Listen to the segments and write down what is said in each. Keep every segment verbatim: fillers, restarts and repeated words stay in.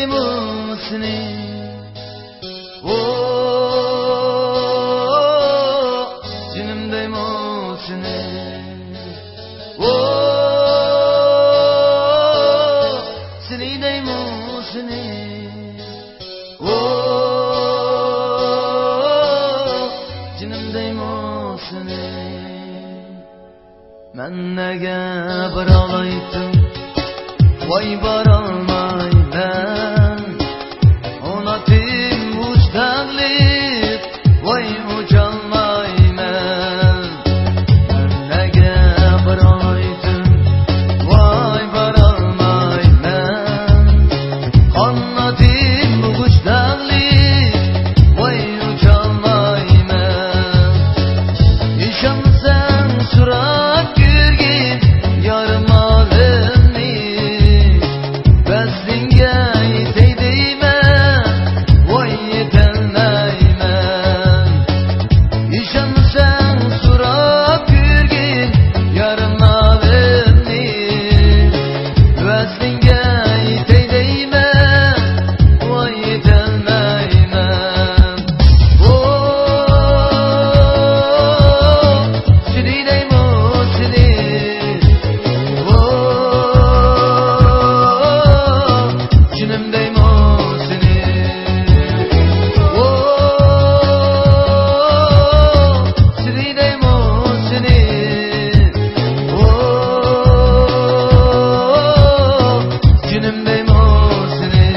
سېنى. ئو، جېنىم دەيمۇ سېنى. ئو، سېنى دەيمۇ سېنى. ئو، جېنىم دەيمۇ سېنى. مەن نەگە بارالايتتىم، ۋاي بارالمايمەن. قانىتىم ئۇچ دەغلىپ، ۋاي ئۇچالمايمەن. مەن نەگە بارالايتتىم، ۋاي بارالمايمەن. قانىتىم ئۇچ دەغلىپ، ۋاي ئۇچالمايمەن. ئىشەنمىسەڭ سوراپ كۆرگىن يارىمالىمنى، ۋەسلىڭگە يېتەي دەيمەن، ۋاي يېتەلمەيمەن. ئىشەنمىسەڭ سوراپ كۆرگىن يارىمالىمنى، ۋەسلىڭگە يېتەي دەيمەن، ۋاي يېتەلمەيمەن. ئو، سېنى دەيمۇ سېنى. ئو، جېنىم دەيمۇ سېنى. ئو، سېنى دەيمۇ سېنى. ئو، جېنىم دەيمۇ سېنى.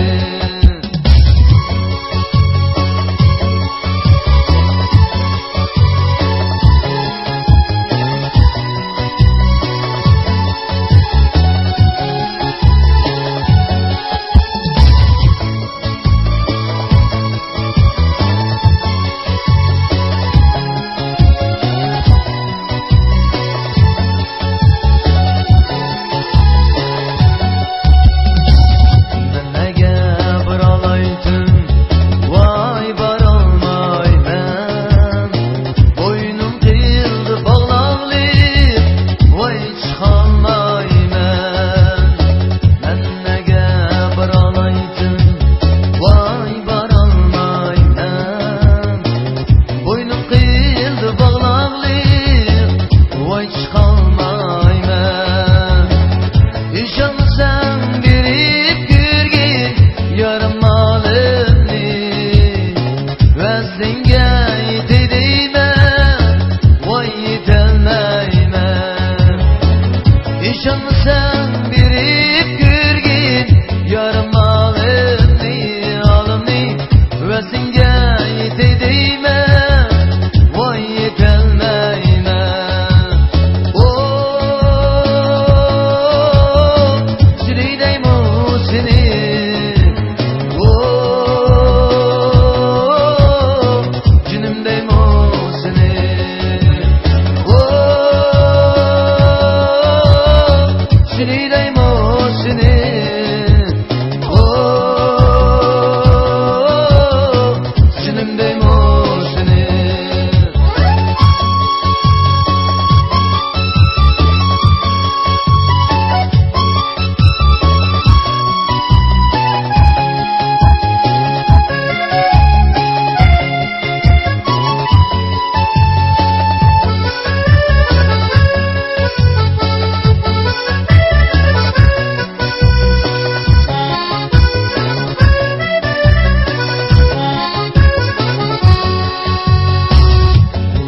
مەن نەگە بارالايتتىم، ۋاي بارالمايمەن. بوينۇم قىيىلدى باغلاقلىق، ۋاي چىقالمايمەن. مەن نەگە بارالايتتىم، ۋاي بارالمايمەن. بوينۇم قىيىلدى باغلاقلىق، ۋاي چىقالمايمەن. ئىشەنمىسەڭ بېرىپ كۆرگىن يارىمالىمنى، ۋەسلىڭگە يېتەي دەيمەن، ۋاي يېتەلمەيمەن. ئىشەنمىسەڭ بېرىپ كۆرگىن يارىمالىمنى، ھالىمنى، ۋەسلىڭگە يېتەي دەيمەن، ۋاي يېتەلمەيمەن. ئو، سېنى دەيمۇ سېنى. ئو، جېنىم دەيمۇ سېنى. ئو، سېنى دەيمۇ سېنى. ئو، جېنىم دەيمۇ سېنى.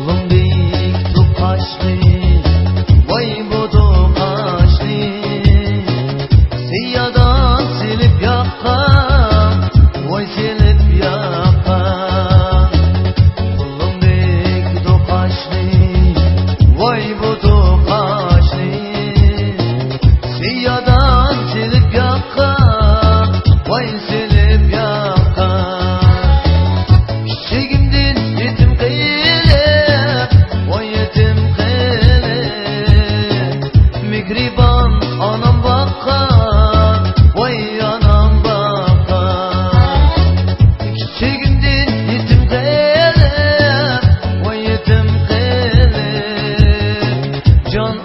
قولۇڭدىكى توقاچنى، ۋاي بۇ توقاچنى، سىيادان سېلىپ ياققان، ۋاي سېلىپ ياققان. قولۇڭدىكى توقاچنى، ۋاي بۇ توقاچنى، سىيادان سېلىپ ياققان، ۋاي سېلىپ ياققان. كىچىكىمدىن يېتىم قېلىپ، ۋاي يېتىم قېلىپ، مېھرىبان ئانام باققان، ۋاي ئانام باققان. كىچىكىمدىن يېتىم قېلىپ، ۋاي يېتىم قېلىپ، جان